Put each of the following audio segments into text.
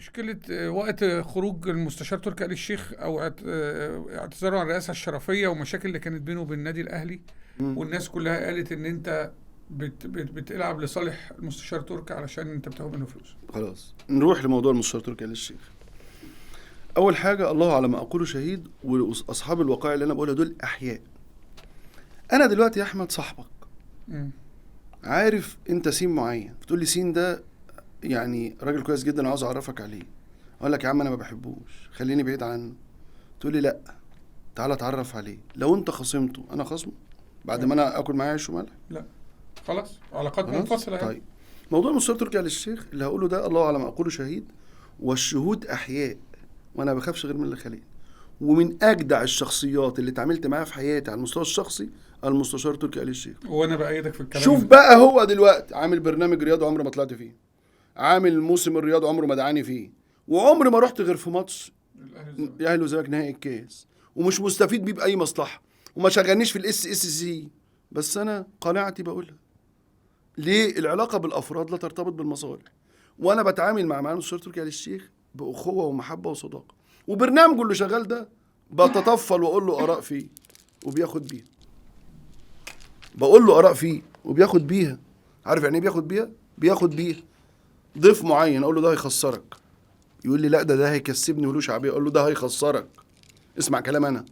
مشكلة وقت خروج المستشار تركي آل الشيخ او اعتذاره عن الرئاسة الشرفيه ومشاكل اللي كانت بينه وبين النادي الاهلي، والناس كلها قالت ان انت بتلعب لصالح المستشار تركي علشان انت بتاخد منه فلوس. خلاص نروح لموضوع المستشار تركي آل الشيخ. اول حاجة الله على ما اقوله شهيد، واصحاب الوقائع اللي انا بقولها دول احياء. انا دلوقتي يا احمد صاحبك، عارف انت سين معين، بتقول لي سين ده يعني راجل كويس جدا عاوز اعرفك عليه، اقول لك يا عم انا ما بحبوش خليني بعيد عنه، تقول لي لا تعالى اتعرف عليه. لو انت خصمته انا خصمه بعد ما انا اكل معاه عيش وملح؟ لا خلاص علاقات منفصلة. طيب موضوع المستشار تركي آل الشيخ اللي هقوله ده الله على ما اقوله شهيد، والشهود احياء، وانا ما بخافش غير من اللي خلقني. ومن اجدع الشخصيات اللي اتعاملت معاها في حياتي على المستوى الشخصي المستشار تركي آل الشيخ. وانا بايدك في الكلام. شوف بقى هو دلوقتي عامل برنامج رياضي عمره ما طلعت فيه، عامل موسم الرياض عمره ما دعاني فيه، وعمري ما رحت غير في ماتش الاهلي والزمالك نهائي الكاس، ومش مستفيد بيه باي مصلحة، وما شغلنيش في ال SSC. بس انا قناعتي بقولها. ليه؟ العلاقة بالافراد لا ترتبط بالمصالح، وانا بتعامل مع المستشار تركي آل الشيخ باخوه ومحبه وصداقه، وبرنامجه اللي شغال ده بتطفل واقول له اراء فيه وبياخد بيها. بقول له اراء فيه وبياخد بيها. عارف يعني ايه بياخد بيها؟ بياخد بيها. ضيف معين اقول له ده هيخسرك، يقول لي لا ده هيكسبني وله شعبية، اقول له ده هيخسرك، اسمع كلام انا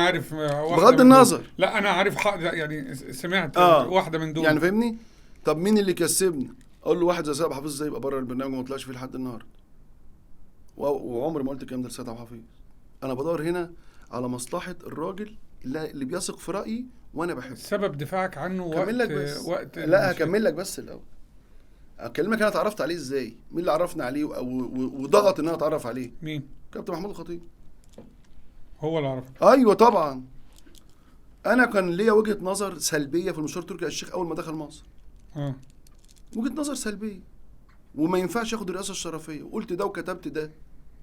عارف بغض النظر. لا انا عارف حق، يعني سمعت واحدة من دول يعني فاهمني. طب مين اللي كسبني؟ اقول له واحد زي سيد عبد الحفيظ ازاي يبقى بره البرنامج وما طلعش فيه لحد النهارده. وعمري ما قلت الكلام ده لسيد عبد الحفيظ. انا بدور هنا على مصلحة الراجل اللي بيثق في رايي وانا بحبه. سبب دفاعك عنه وقت لا هكمل لك بس الاول. اكلمك انا اتعرفت عليه ازاي، مين اللي عرفنا عليه وضغط ان انا اتعرف عليه؟ مين؟ كابتن محمود الخطيب هو اللي عرفك. ايوه طبعا. انا كان ليا وجهه نظر سلبية في المستشار تركي آل الشيخ اول ما دخل مصر. وجهه نظر سلبية، وما ينفعش ياخد الرئاسة الشرفيه، وقلت ده وكتبت ده،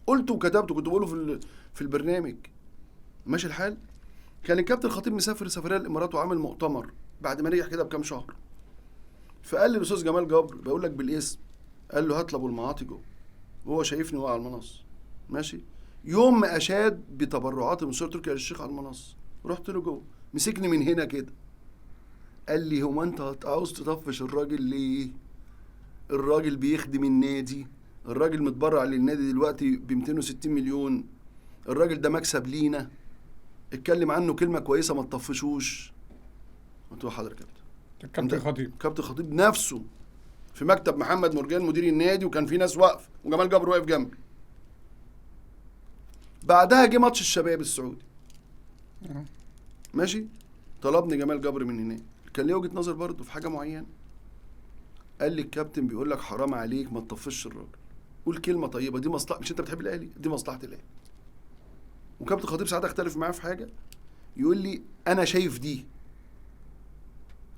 قلت وكتبت، كنت بقوله في البرنامج. ماشي الحال. كان الكابتن الخطيب مسافر سفرية الامارات وعامل مؤتمر بعد ما رجع كده بكام شهر، فقال لي الاستاذ جمال جبر، بقول لك بالاسم، قال له هات ابو المعاطي جوه، وهو شايفني وهو على المنصة. ماشي. يوم ما اشاد بتبرعات المستشار تركي آل الشيخ على المنصة، رحت له جوه، مسكني من هنا كده، قال لي هو انت عاوز تطفش الراجل ليه؟ الراجل بيخدم النادي، الراجل متبرع للنادي دلوقتي ب 260 مليون، الراجل ده مكسب لينا، اتكلم عنه كلمة كويسة ما تطفشوش. قلت له حاضر يا كابتن. كابتن خطيب، كابتن خطيب نفسه في مكتب محمد مرجان مدير النادي، وكان في ناس واقفة وجمال جبر واقف جنبي. بعدها جه ماتش الشباب السعودي. ماشي. طلبني جمال جبر من هناك، كان ليه وجهه نظر برضه في حاجة معينة. قال لي الكابتن بيقول لك حرام عليك ما تطفش الراجل، قول كلمة طيبة، دي مصلحة، مش انت بتحب الاهلي، دي مصلحة الاهلي. وكابتن خطيب ساعتها اختلف معاه في حاجة، يقول لي انا شايف دي.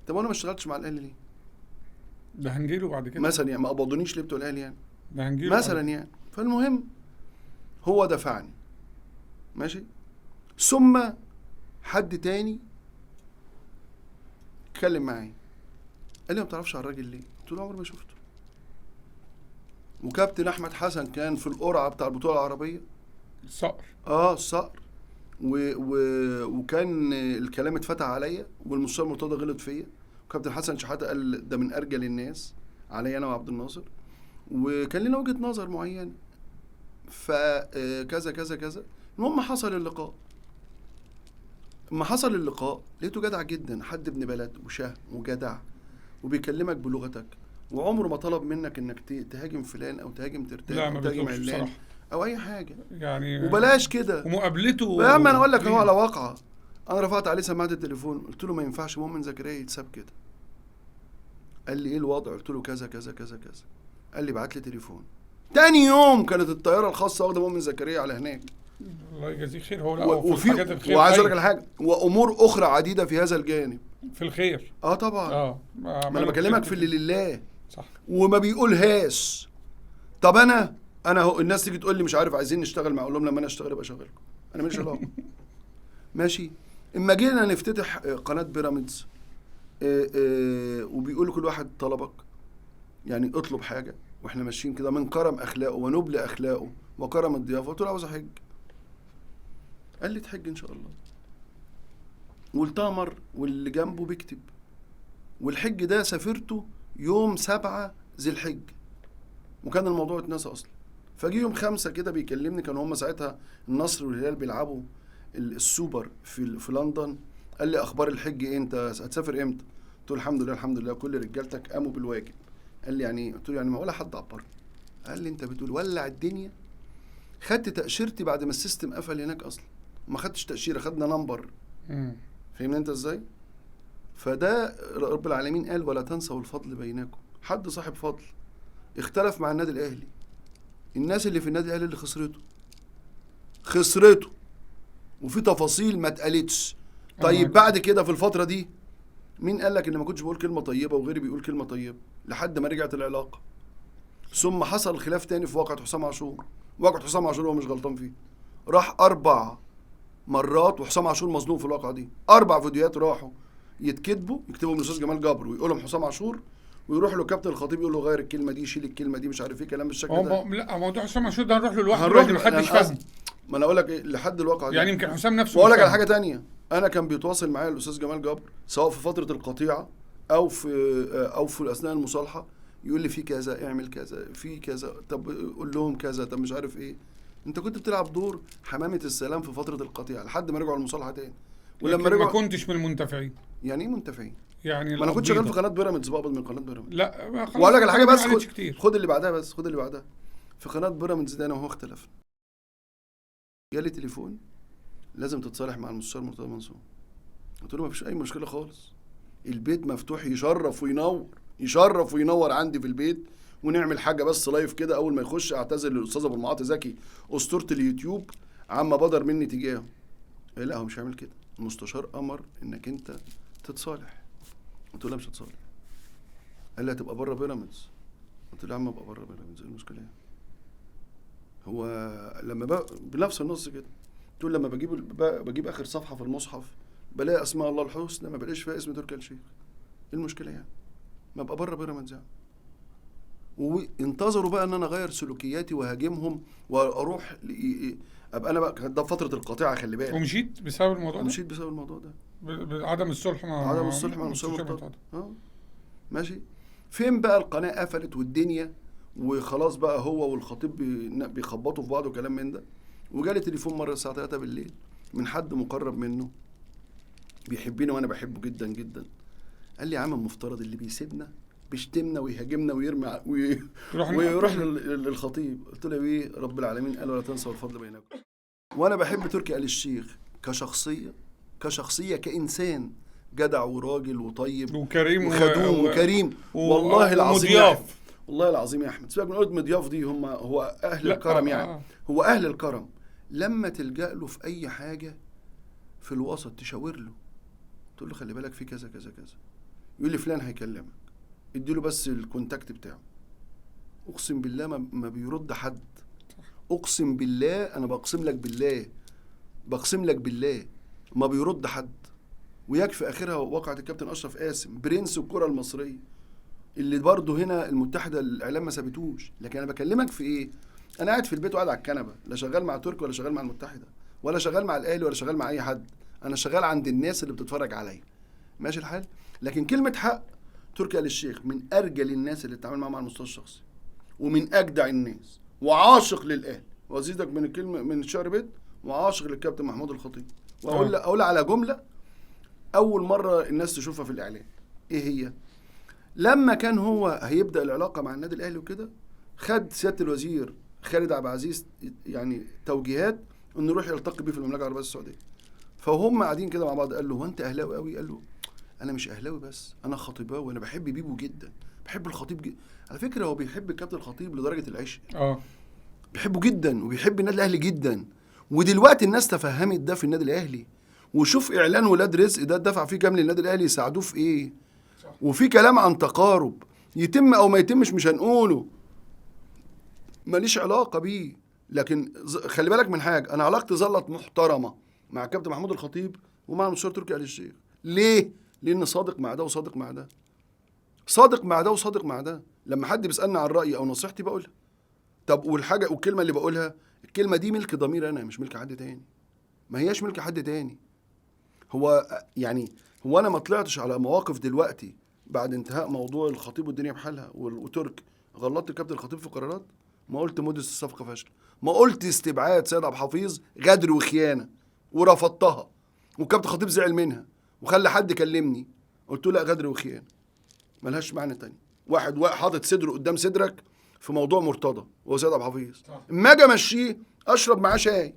طب انا ما اشتغلتش مع الاهلي ليه؟ ده هنجيله بعد كده مثلا يعني، ما قبضونيش ليه بتوع الاهلي يعني؟ ده هنجيله مثلا يعني. فالمهم هو دفعني. ماشي. ثم حد تاني اتكلم معايا، قال لي ما بتعرفش على الراجل ليه؟ قلت له عمري ما شفته. وكابتن احمد حسن كان في القرعة بتاع البطولة العربية، الصقر. الصقر. وكان الكلام اتفتح عليا، والمستشار مرتضى غلط فيا، وكابتن حسن شحاته قال ده من ارجل الناس عليا انا وعبد الناصر، وكان لنا وجهه نظر معينة، فكذا كذا كذا. المهم حصل اللقاء. اما حصل اللقاء لقيته جدع جدا، حد ابن بلد وشهم وجدع، وبيكلمك بلغتك، وعمره ما طلب منك انك تهاجم فلان او تهاجم ترتان او تهاجم علان او اي حاجة يعني، وبلاش كده. ومقابلته يا عم انا اقول لك اهو على واقعه، انا رفعت عليه سماعه التليفون، قلت له ما ينفعش مؤمن زكريا يتساب كده. قال لي ايه الوضع؟ قلت له كذا كذا كذا كذا. قال لي بعت لي تليفون. تاني يوم كانت الطيارة الخاصة واخده مؤمن زكريا على هناك. الله يجازيه خير. هو لا وفي حاجات الخير، وعايز اقول لك على حاجة، وامور اخرى عديدة في هذا الجانب في الخير. طبعا. ما انا بكلمك في اللي لله، صح، وما بيقولهاش. طب انا هو الناس تيجي تقول لي مش عارف عايزين نشتغل مع، اقول لهم لما انا اشتغل ابقى اشغلكم، انا ماليش علاقة. ماشي. اما جينا نفتتح قناة بيراميدز، وبيقول كل واحد طلبك، يعني اطلب حاجة واحنا واحنا ماشيين كده من كرم اخلاقه ونبل اخلاقه وكرم الضيافة، قلت له عاوز احج. قال لي تحج ان شاء الله. والتامر واللي جنبه بيكتب. والحج ده سافرته يوم 7 ذي الحجة، وكان الموضوع اتنسى اصلا. فجي يوم 5 كده بيكلمني، كانوا هم ساعتها النصر والهلال بيلعبوا السوبر في لندن. قال لي اخبار الحج ايه، انت هتسافر امتى؟ قلت له الحمد لله الحمد لله، كل رجالتك قاموا بالواجب. قال لي يعني؟ قلت له يعني ما ولا حد عبرني. قال لي انت بتقول ولع الدنيا. خدت تاشيرتي بعد ما ال system قفل هناك اصلا، ما خدتش تاشيرة، خدنا number. فاهمني انت ازاي؟ فده رب العالمين قال ولا تنسوا الفضل بينكم. حد صاحب فضل اختلف مع النادي الاهلي، الناس اللي في النادي الاهلي اللي خسرته، وفي تفاصيل ما اتقالتش. طيب بعد كده في الفترة دي مين قال لك ان ما كنتش بقول كلمة طيبة وغيري بيقول كلمة طيبة لحد ما رجعت العلاقة؟ ثم حصل خلاف تاني في واقعه حسام عاشور. واقعه حسام عاشور هو مش غلطان فيه، راح 4 مرات وحسام عاشور مظلوم في الواقعة دي. 4 فيديوهات راحوا يتكتبوا، يكتبوا من الاستاذ جمال جبر ويقولهم حسام عاشور، ويروح له كابتن الخطيب يقول له غير الكلمة دي، شيل الكلمة دي، مش عارف ايه، كلام بالشكل ده. لا موضوع حسام عاشور ده هنروح له لوحده، ما حدش فاهم. ما انا اقول لك ايه لحد الواقعة دي يعني، يمكن حسام نفسه. واقول لك على حاجة ثانية، انا كان بيتواصل معايا الاستاذ جمال جبر سواء في فترة القطيعة او في اثناء المصالحة، يقول لي في كذا، اعمل كذا، في كذا، طب قول لهم كذا، طب مش عارف ايه. انت كنت بتلعب دور حمامه السلام في فترة القطيعة لحد ما رجعوا المصالحة تاني. ولما رجعوا ما كنتش من المنتفعين. يعني ايه منتفعين؟ يعني ما انا كنت شغال في قناة بيراميدز، بقبض من قناة بيراميدز. لا واقول لك على حاجة بس، خد اللي بعدها بس، خد اللي بعدها. في قناة بيراميدز ده انا وهو اختلفنا. جالي تليفون لازم تتصالح مع المستشار مرتضى منصور. قلت له ما فيش اي مشكلة خالص، البيت مفتوح، يشرف وينور، يشرف وينور عندي في البيت، ونعمل حاجة بس live كده. اول ما يخش اعتذر للاستاذ ابو المعاطي زكي اسطورة اليوتيوب عما بدر مني تجاهه. لا هو مش هيعمل كده، المستشار امر انك انت تتصالح. قلت له لا مش هتصالح. قال لي هتبقى بره بيراميدز. قلت له يا عم ابقى بره بيراميدز، ايه المشكلة يعني؟ هو لما بنفس النص كده تقول لما بجيب اخر صفحة في المصحف بلاقي اسماء الله الحسنى، ما بلاقيش فيها اسم تركي آل الشيخ. ايه المشكلة يعني؟ ما ابقى بره بيراميدز يعني. وانتظروا بقى ان انا اغير سلوكياتي وهاجمهم واروح ابقى انا بقى. ده فترة القطيعة خلي بالك. ومشيت بسبب الموضوع ده؟ مشيت بسبب الموضوع ده، عدم الصلح مع عدم الصلح مع المستشار. ماشي. فين بقى القناة قفلت والدنيا وخلاص بقى، هو والخطيب بيخبطوا في بعض وكلام من ده. وجالي تليفون مرة الساعة 3 بالليل من حد مقرب منه بيحبني وانا بحبه جدا جدا. قال لي يا عم المفترض اللي بيسيبنا بيشتمنا ويهاجمنا ويرمي ويروح للخطيب. قلت له ايه، رب العالمين قال ولا تنسوا الفضل بينكم. وانا بحب تركي آل الشيخ كشخصية كانسان جدع وراجل وطيب وكريم وخدوم وكريم والله العظيم مضياف. والله العظيم يا احمد سيبك من قلت مضياف دي، هم هو اهل الكرم يعني. هو اهل الكرم. لما تلجأ له في اي حاجة في الوسط تشاور له، تقول له خلي بالك في كذا كذا كذا، يقول لي فلان هيكلمك، اديله بس ال contact بتاعه. اقسم بالله ما بيرد حد. اقسم بالله، انا بقسم لك بالله، بقسم لك بالله ما بيرد حد. ويكفي اخرها وقعت الكابتن اشرف قاسم برنس الكره المصرية، اللي برضه هنا المتحدة الاعلام ما سابتوش. لكن انا بكلمك في ايه؟ انا قاعد في البيت وقاعد على الكنبة، لا شغال مع تركي ولا شغال مع المتحدة ولا شغال مع الاهلي ولا شغال مع اي حد، انا شغال عند الناس اللي بتتفرج عليا. ماشي الحال؟ لكن كلمة حق، تركي آل الشيخ من ارجل الناس اللي اتعامل معاهم على المستوى الشخصي، ومن اجدع الناس، وعاشق للاهلي، وازيدك من الكلمة من الشعر بيت، وعاشق للكابتن محمود الخطيب. واقول اقول على جملة اول مرة الناس تشوفها في الاعلام، ايه هي؟ لما كان هو هيبدا العلاقة مع النادي الاهلي وكده، خد سيادة الوزير خالد عبد العزيز يعني توجيهات انه يروح يلتقي بيه في المملكة العربية السعودية. فهم قاعدين كده مع بعض، قال له هو انت اهلاوي قوي؟ قال له انا مش اهلاوي بس انا خطيباوي، انا بحب بيبو جدا، بحب الخطيب جدا. على فكرة هو بيحب الكابتن الخطيب لدرجة العشق، بيحبه جدا وبيحب النادي الاهلي جدا. ودلوقتي الناس تفهمت ده في النادي الاهلي. وشوف اعلان ولاد رزق ده دفع فيه كام للنادي الاهلي يساعدوه في ايه. وفي كلام عن تقارب يتم او ما يتمش مش هنقوله، ماليش علاقة بيه. لكن خلي بالك من حاجة، انا علاقتي ظلت محترمه مع الكابتن محمود الخطيب ومع المستشار تركي آل الشيخ. ليه؟ لان صادق مع ده وصادق مع ده. صادق مع ده وصادق مع ده. لما حد بيسالني عن رايي او نصيحتي بقولها. طب والحاجة والكلمة اللي بقولها، الكلمة دي ملك ضمير انا، مش ملك حد تاني. ما هياش ملك حد تاني. هو يعني هو انا ما طلعتش على مواقف دلوقتي بعد انتهاء موضوع الخطيب والدنيا بحالها وترك، غلطت الكابتن الخطيب في قرارات؟ ما قلت مدة الصفقة فاشلة، ما قلت استبعاد سيد عبد الحفيظ غدر وخيانة ورفضتها، والكابتن الخطيب زعل منها وخلى حد كلمني، قلت له لا غدر وخيانة ملهاش معنى تاني. واحد حاطط صدره قدام صدرك في موضوع مرتضى وهو سيد عبد الحفيظ، اما اجي امشيه اشرب معاه شاي،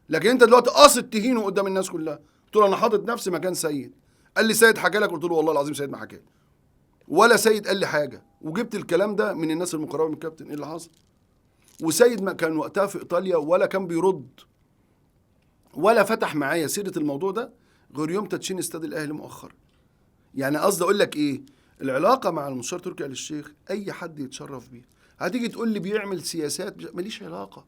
لكن انت دلوقتي قاصد تهينه قدام الناس كلها. قلت له انا حاطط نفسي مكان سيد. قال لي سيد حكى لك؟ قلت له والله العظيم سيد ما حكى لي، ولا سيد قال لي حاجة، وجبت الكلام ده من الناس المقربة من الكابتن. ايه اللي حصل؟ وسيد ما كان وقتها في ايطاليا ولا كان بيرد ولا فتح معايا سيره الموضوع ده غير يوم تدشين استاد الاهلي مؤخرا. يعني قصدي اقول لك ايه، العلاقة مع المستشار تركي آل الشيخ اي حد يتشرف بيها. هتيجي تقول لي بيعمل سياسات، ماليش علاقة،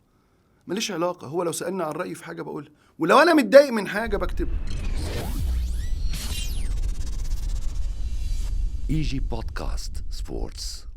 ماليش علاقة. هو لو سالني عن رايي في حاجة بقولها، ولو انا متضايق من حاجة بكتبها. EG Podcast Sports.